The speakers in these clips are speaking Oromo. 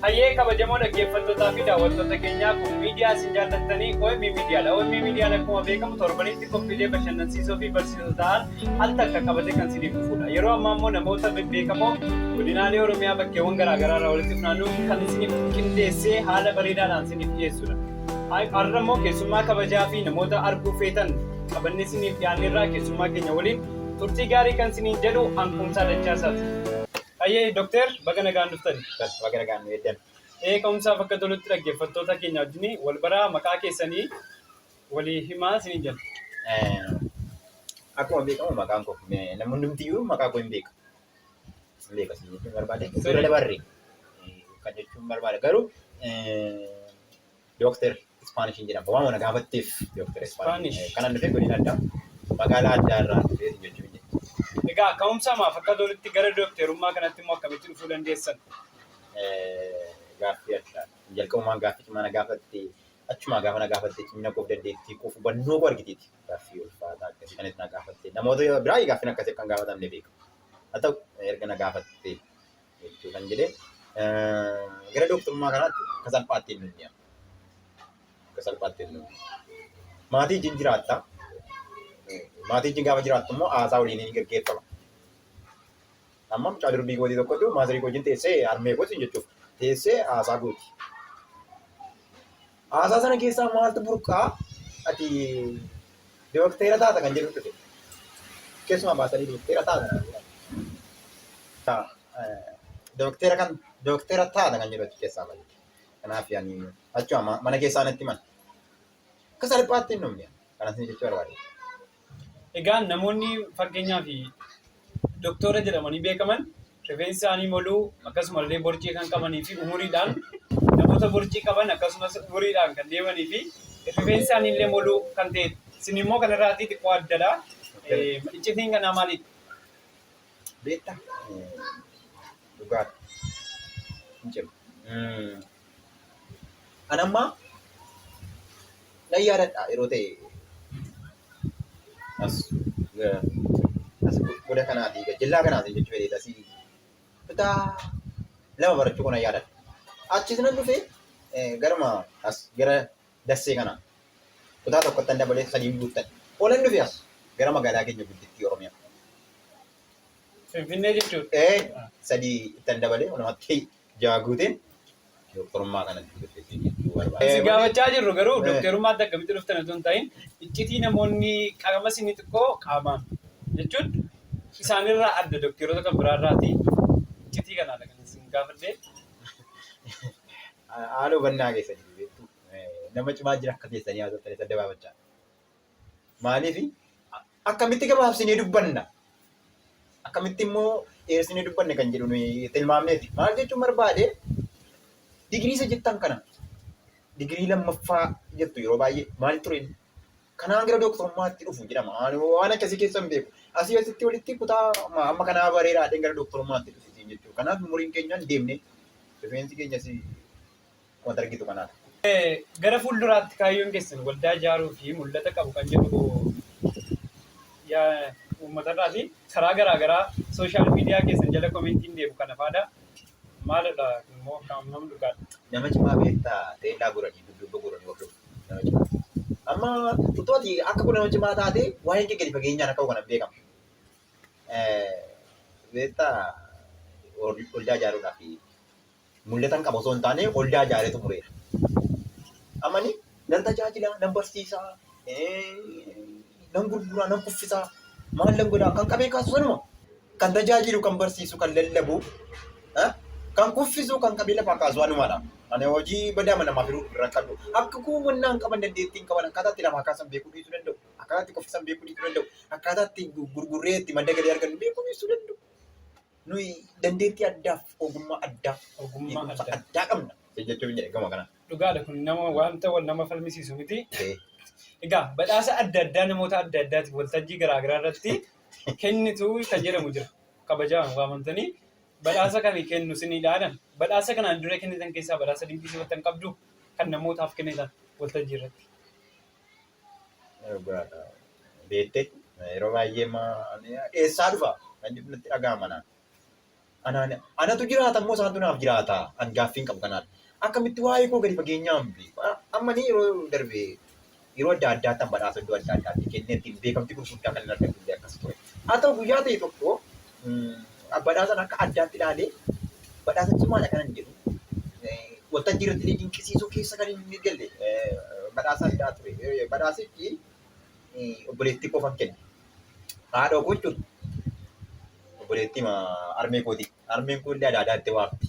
Hayyee, kabajamoo dhaggeeffattootaa fi daawwattoota keenyaa, kun miidiyaa isin jaallattanii OMB Miidiyaadha. OMB Miidiyaan akkuma beekamu torbanitti qophiilee bashannansiisoo fi barsiisoo ta'an al takka qabatee kan isiniif dhufudha. Yeroo ammaa immoo namoota bebbeekamoo godinaalee Oromiyaa bakkeewwan garaa garaa irraa walitti funaanuun kan isiniif qindeessee haala bareedaadhaan isiniif dhiyeessudha. Har'a immoo keessummaa kabajaa fi namoota arguu feetan qabannee isiniif dhiyaanneerraa. Keessummaa keenya waliin turtii gaarii kan isiniin jedhu Ankuumsaa Dachaasaati. Hayyee Dookter, baga nagaan dhuftani. Baga nagaan nu eeddan. Ee, ka'umsaaf akka tolutti dhaggeeffattoota keenya wajjin wal baraa, maqaa keessanii walii himaa isiniin jenna. Akkuma beekamu maqaan koo, namni hundumtiyyuu maqaa koo hin beeka. Hin beeka isin jechuun barbaade. Bira dabarre kan jechuun barbaade garuu Dookter Ispaanishiin jedhama. Waama na gaafatteef Dookter Ispaanish. Kanan dhufe godina addaa magaalaa addaa irraa dhufee jechuun jedha. Egaa ka'umsa maaf akka tolutti gara dookterummaa kanatti immoo akkamitti dhufuu dandeessan? Gaaffii addaa. Jalqabumaan gaaffii cimaa na gaafatte, achumaa gaafa na gaafatte cimina koof, dandeettii koof, hubannoo koo argiteeti. Gaaffii ulfaataa akkasii kanatti na gaafatte. Namoota biraa gaaffiin akkasii akka hin gaafatamne beeka. Haa ta'u, erga na gaafatte jechuu kan jedhee gara dooktarummaa kanaatti akka salphaatti hin dhufne. Akka salphaatti hin dhufne. Maatii wajjin jiraatta. Maatii wajjin gaafa jiraattu immoo haasaa waliin ni gaggeeffama. Amma mucaa durbii kootii tokkotu maazarii koo wajjin teessee, harmee kootiin jechuuf, teessee haasaa gooti. Haasaa sana keessaa maaltu burqaa? Ati dookteera taata kan jedhu dhufe. Keessumaa baasanii dookteera taata kan jedhan. Dookteera kan dookteera taata kan jedhu achi keessaa bane. Kanaaf ani achuma mana keessaa natti himan. Akka salphaatti hin dhumne. Kanas ni jechuu barbaade. Egaa namoonni fakkeenyaaf doktora jedhamanii beekaman rifeensi isaanii moluu, akkasumallee borcii kan qabanii fi umuriidhaan namoota borcii qaban, akkasumas umuriidhaan kan deemanii fi rifeensi isaanii illee moluu kan ta'edha. Isin immoo kanarraatii xiqqoo addadha. Iccitiin kanaa maalidha? Beektaa, dhugaadha. Hin cimu. Ani amma nan yaadadha, yeroo ta'e as as goda kanaati, gajjallaa kanaati jechuu fedheeti, asii kutaa 2 barachuu kana yaadadha. Achis nan dhufe garuma as gara dassee kana kutaa tokkottan dabalee 3 guuttan. Olan dhufe as gara magaalaa keenya guddittii Oromiyaa. Finfinnee jechuudha. Ee, 3 ittan dabalee walumatti 6 guuteen dooktorummaa kanatti dhufe jechuu barbaada. Si gaafachaa jirru garuu dookterummaatti akkamitti dhuftan otoo hin ta'in, iccitii namoonni qaama isinii xiqqoo qaamaan jechuun isaanirraa adda dookteroota kan biraarraati. Iccitii kanaadha kan isin gaafadhe. Haala hubannaa keessa jiru beektu. Nama cimaa jira akka teessanii haasoftan adda baafachaa. Maaliif, akkamitti gabaabsinee dubbanna? Akkamitti immoo dheersinee dubbanne kan jedhu nuyi tilmaamneeti. Maal jechuun barbaade, digirii isa jettan kana, digirii lammaffaa jettu, yeroo baay'ee maal ture inni? Kanaan gara dooktorummaatti dhufu jedhama. Ani waan akkasii keessa hin beeku. Asii asitti walitti kutaa amma kanaa bareeraadhaan gara dooktorummaatti dhufu jechuudha. Kanaaf umuriin keenya hin deemne, rifeensi keenyas wanta argitu kanaadha. Gara fuulduraatti kaayyoon keessan waldaa ijaaruu fi mul'ata qabu kan jedhu uummatarraa fi karaa garaa garaa social media keessan jala commentiin deemu kana faadha. Maalidha kun immoo hammam dhugaadha? Nama cimaa beektaa, teellaa goranii dudduuba goranii hordofu. Nama cimaa. Amma utuu ati akka kun nama cimaa taate, waa'een kee gadi fageenyaan akka kanan beekama. Beektaa, waldaa ijaaruudhaaf mul'atan qaba osoo hin taane, waldaa ijaaree xumureera. Amani nan tajaajila, nan barsiisaa, nan gurguraa, nan kuffisaa, maal nan godhaa, kan qabee kaasu sanuma. Kan tajaajilu, kan barsiisu, kan lallabu, kan kuffisu, kan qabee lafaa kaasu anumadha. Ani hojii badaa namaaf hiruu rakkadhu. Akka koo wannaan qaban, dandeettiin qaban, akkaataa itti lafaa kaasan beekuu dhiisuu danda'u. Akkaataa itti kuffisan beekuu dhiisuu danda'u. Akkaataa itti gurgurree itti madda galii argannu beekuu dhiisuu danda'u. Nuyi dandeettii addaaf ogummaa addaa, Ogummaa beekumsa addaa. addaa qabna jechuun jedhe gama kana. Dhugaadha, kun nama wanta wal nama falmisiisu miti. Egaa badhaasa adda addaa namoota adda addaatiif waltajjii garaa garaa irratti kennitu kan jedhamu jira. Kabajaan waamamtanii badhaasa kan kennu isiniidha. Badhaasa kanaan dura kennitan keessaa badhaasa dinqisiifattan qabdu kan namootaaf kennitan waltajjii irratti? Dhugaadha. Beektee yeroo baay'ee eessaa dhufa kan jedhu natti dhaga'ama naan. Anaan anatu jiraata immoo isaantu naaf jiraata an gaaffiin qabu kanaadha. Akkamitti waa'ee koo gadi fageenyaan beeku. Amma ni yeroo darbe yeroo adda addaatti an badhaasa iddoo adda addaatti kennee ittiin beekamtii gurguddaa kan hin argadhu illee akkas ture. Haa ta'u guyyaa ta'e tokko badhaasan akka addaatti ilaalee badhaasa cimaadha kanan jedhu waltajjii irratti illee dinqisiisuu keessa kan hin galle badhaasa addaa ture. Badhaasichi obboleettii koofan kenne. Haadha koo jechuudha. Obboleettii harmee kooti. Harmeen koo illee adaadaa itti waamti.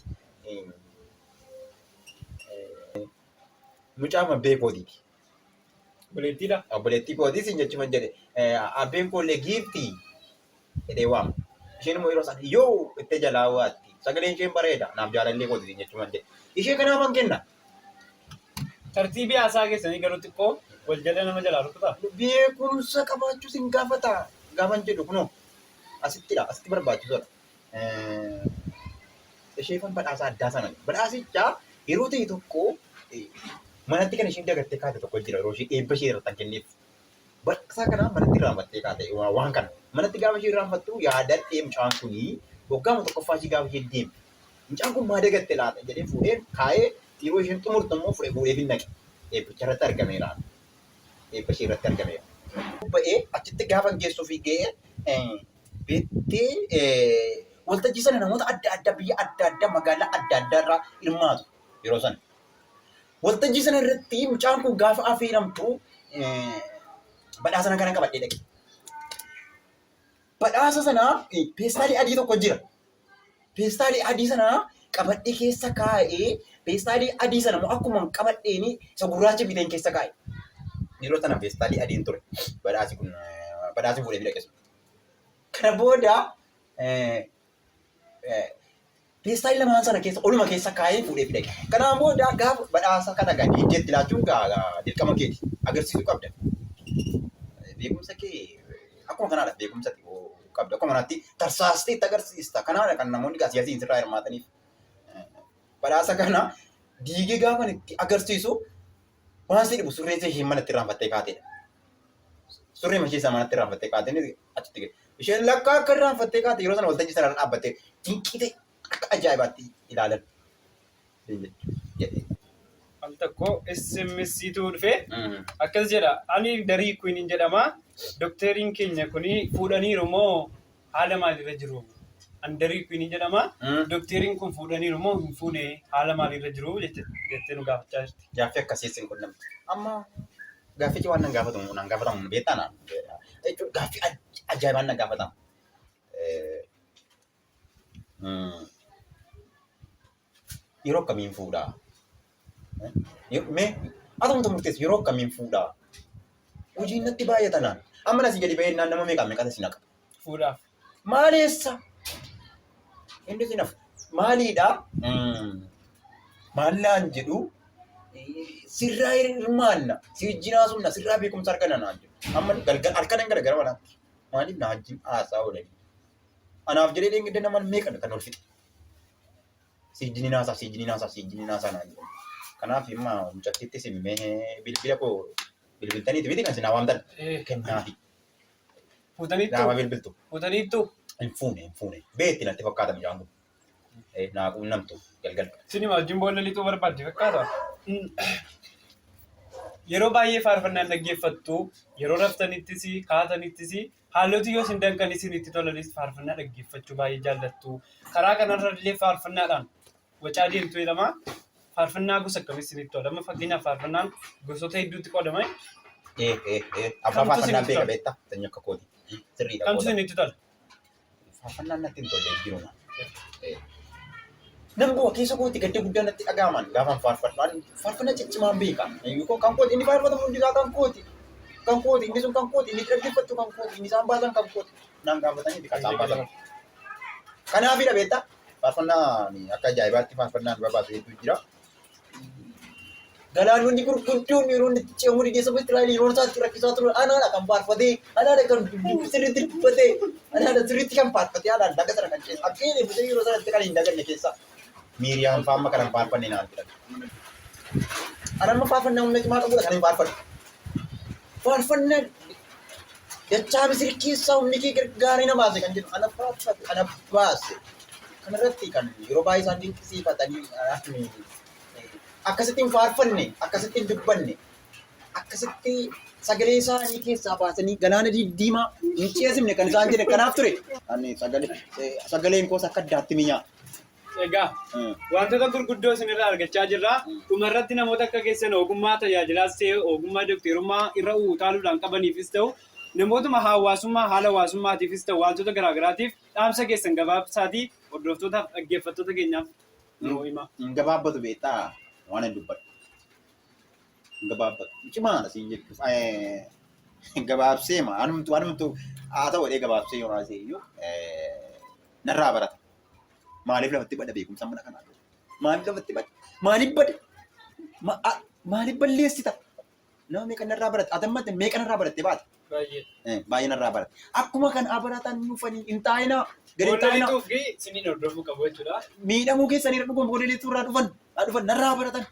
Mucaa abbee kootiiti. Obboleettiidha. Obboleettii kootii siin jechuun jedhe. Abbeen koo illee giiftii jedhee waama. Isheen immoo yeroo sana yoo itti jalaa waatti. Sagaleen isheen bareeda. Naaf jaalallee kooti siin jechuun jedhe. Ishee kanaafan kenna. Tartiibii haasaa keessanii garuu xiqqoo wal jala nama jalaa rukutaa. Beekumsa qabaachuu sin gaafata. Gaafan jedhu kunoo asittidha. Asitti barbaachisoodha. Isheefan badhaasa addaa sana. Badhaasicha yeroo ta'e tokko manatti kan isheen dagattee kaate tokko jira. Yeroo ishee eebba ishee irratti kan kenneef. Badhaasa kana manatti irraanfattee kaate waan kana. Manatti gaafa ishee irraanfattu yaadadhee mucaan kunii waggaama tokkoffaa ishee gaafa ishee deemte. Mucaan kun maa dagatte laata jedhee fuudhee kaa'ee yeroo isheen xumurtu immoo fuudhee fuudhee fin naqe. Eebbicha irratti argameera. Eebba ishee irratti argameera. Ba'ee achitti gaafa geessuuf ga'ee beektee waltajjii sana namoota adda addaa biyya adda addaa magaalaa adda addaa irraa hirmaatu yeroo sana. Waltajjii sana irratti mucaan kun gaafa affeeramtu badhaasa kana qabadhee dhaqe. Badhaasa sana peestaalii adii tokko jira. Peestaalii adii sana qabadhee keessa kaa'ee peestaalii adii sana immoo akkuma qabadheen isa gurraacha biteen keessa kaa'e. Yeroo sana peestaalii adiin ture. Badhaasi kun badhaasi fuudhee fi dhaqe. Kana booda peestaalii lamaan sana keessa oluma keessa kaa'ee fuudhee fi dhaqe. Kanaan booda gaafa badhaasa kana gaa diiddeetti laachuun gaa dirqama keeti agarsiisuu qabda. Beekumsa kee akkuma kanaadha beekumsa qabda. Akkuma kanaatti tarsaastee itti agarsiista. Kanaadha kan namoonni gaa siyaasiin sirraa hirmaataniif. Badhaasa kana diigee gaafa itti agarsiisu waan si dhibu surree ishee manatti irraanfattee kaatedha. Surree ishee isa manatti irraanfattee kaatee achitti gadi. Isheen lakkaa akka irraanfattee kaate yeroo sana waltajjii sana irra dhaabbattee dinqii akka ajaa'ibaatti ilaalan. Jedhe. Al tokko SMS tu dhufee akkas jedha. Ani Darii Queen jedhama. Dokteriin keenya kuni fuudhaniiru moo haala maalirra jiru? Ani Darii Queen jedhama. Dokteriin kun fuudhaniiru moo hin fuune haala maalirra jiru jettee nu gaafachaa jirti. Gaaffii akkasii isin qunnamti. Amma gaaffichi waan nan gaafatamu nan gaafatamu beektaa naan. Jechuun gaaffii ajaa'ibaan nan gaafatama. Yeroo akkamiin fuudhaa? Mee atumtu murteessi yeroo akkamiin fuudhaa? Hojiin natti baay'ata naan. Amma nasii gadi ba'ee naan nama meeqa meeqata si naqa? Fuudhaaf. Maaleessa? Inni si nafu. Maaliidha? Maal naan jedhu sirraa hirmaanna si wajjin haasofna sirraa beekumsa arganna naan jedhu. Amma galgal halkanan gara gara manaatti. Maaliif na wajjin haasaa oolanii? Anaaf jedhee dheengadda nama meeqa kan ol fixe. Si wajjin haasaa si wajjin haasaa si wajjin haasaa naan jedhan. Kanaaf imma mucattiitti isin mee bilbila koo bilbiltaniiti miti kan isin waamtan kennaafi. Fuutaniittu? Gaafa bilbiltu. Fuutaniittu? Hin fuune hin fuune. Beetti natti fakkaata mucaan kun. Naa quunnamtu galgal. Isinima wajjin boolla lixuu barbaaddi fakkaata. Yeroo baay'ee faarfannaan dhaggeeffattu, yeroo raftanittis, kaatanittis, haaloti yoo isin danqan isinitti tolanis faarfannaa dhaggeeffachuu baay'ee jaallattu. Karaa kanarra illee faarfannaadhaan wacaa deemtu jedhama. Faarfannaa gosa akkamii isinitti tola? Amma fakkeenyaaf faarfannaan gosoota hedduutti qoodama. Abbaa Kamtu faarfannaan isinitti beeka tola? beektaa? Sanyii akka kooti. Sirriidha Kamtu qooda. isinitti tola? Faarfannaan natti hin tolle jiru. Nan bu'a keessa kootti gadda guddaa natti dhaga'aman gaafan faarfadhu. Ani faarfannaa ciccimaan beeka. Kan kooti inni faarfatamu hundi isaa kan kooti. Kan kooti inni sun kan kooti inni dhaggeeffattu kan kooti inni isaan baasan kan kooti. Naan gaafatanii kan isaan baasan. Kanaafidha beektaa faarfannaan akka ajaa'ibaatti faarfannaan barbaasu hedduu jira. Galaanonni gurguddoon yeroo inni itti ce'amuu didee saba Israa'el yeroo isaatti rakkisaa turan anaadha kan faarfatee anaadha kan sirriitti dubbatee anaadha sirriitti kan faarfatee anaan laga sana kan ceese akka inni busee yeroo sanatti kan hin daganne keessa Miiriyaam faamma kan hin faarfanne naan jedhan. Ani amma faarfannaa humna cimaa qabudha kan hin faarfadhu. Faarfannaan Dachaa Misir keessaa humni kee gargaaree na baase kan jedhu ana faarfate, ana baase. Kanarratti kan yeroo baay'ee isaan dinqisiifatanii akkasitti hin faarfanne, akkasitti hin dubbanne, akkasitti sagalee isaanii keessaa baasanii galaana diimaa hin ceesifne kan isaan jedhan kanaaf ture. Ani sagaleen koos akka addaatti mi'aa. Egaa wantoota gurguddoo isinirraa argachaa jirra. Dhumarratti namoota akka keessan ogummaa tajaajilaas ta'e ogummaa doktorummaa irra utaaluudhaan qabaniifis ta'u namootuma hawaasummaa haala hawaasummaatiifis ta'u wantoota garaagaraatiif dhaamsa keessan gabaabsaatii hordoftootaaf dhaggeeffattoota keenyaaf nuu himaa. Hin gabaabbatu beektaa waan hin dubbadhu. Hin gabaabbatu. Cimaadha siin jechuuf. Gabaabseema anumtu haa ta'u jedhee gabaabsee yoo haasa'e iyyuu narraa barata. Maaliif lafatti bada beekumsa mana kanaa? Maaliif lafatti bada? Maaliif bada? Maaliif balleessita? Nama meeqa narraa baratte? Ati amma meeqa narraa baratte baate? Baay'ee. Baay'ee narraa baratte. Akkuma kan abaratan dhufanii hin taa'inaa. Gadi hin Boolla taa'inaa. lixuuf fi isiniin hordofuu qabu jechuudha. Miidhamuu keessanii dhuguma boolla lixuu irraa dhufan. Haa dhufan narraa baratan.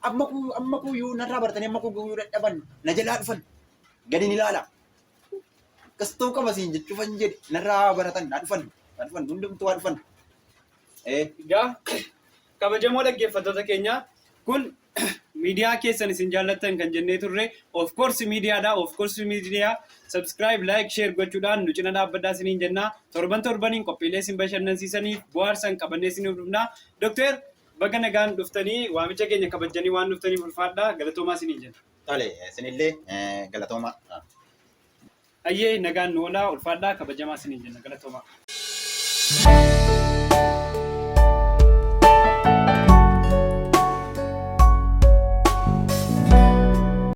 Amma kuyyuu narraa baratanii amma kuyyuu dadhaban na jalaa dhufan. Gadi ni ilaala. Akkas ta'uu qaba siin jechuufan jedhe narraa baratan haa dhufan haa dhufan hundumtuu haa dhufan. Egaa kabajamoo dhaggeeffattoota keenya, kun miidiyaa keessan isin jaallattan kan jennee turre of course miidiyaadha. Of course miidiyaa subscribe, like, share gochuudhaan nu cina dhaabbadhaa isiniin jenna. Torban torbaniin qophiilee isin bashannansiisaniif bohaarsan qabannee isiniif dhufna. Doktor, baga nagaan dhuftanii, waamicha keenya kabajanii waan dhuftaniif ulfaadhaa, galatoomaa isiniin jenna. Tole, isinillee galatooma. Ayyee, nagaan nu oolaa, ulfaadhaa, kabajamaa isiniin jenna, galatoomaa.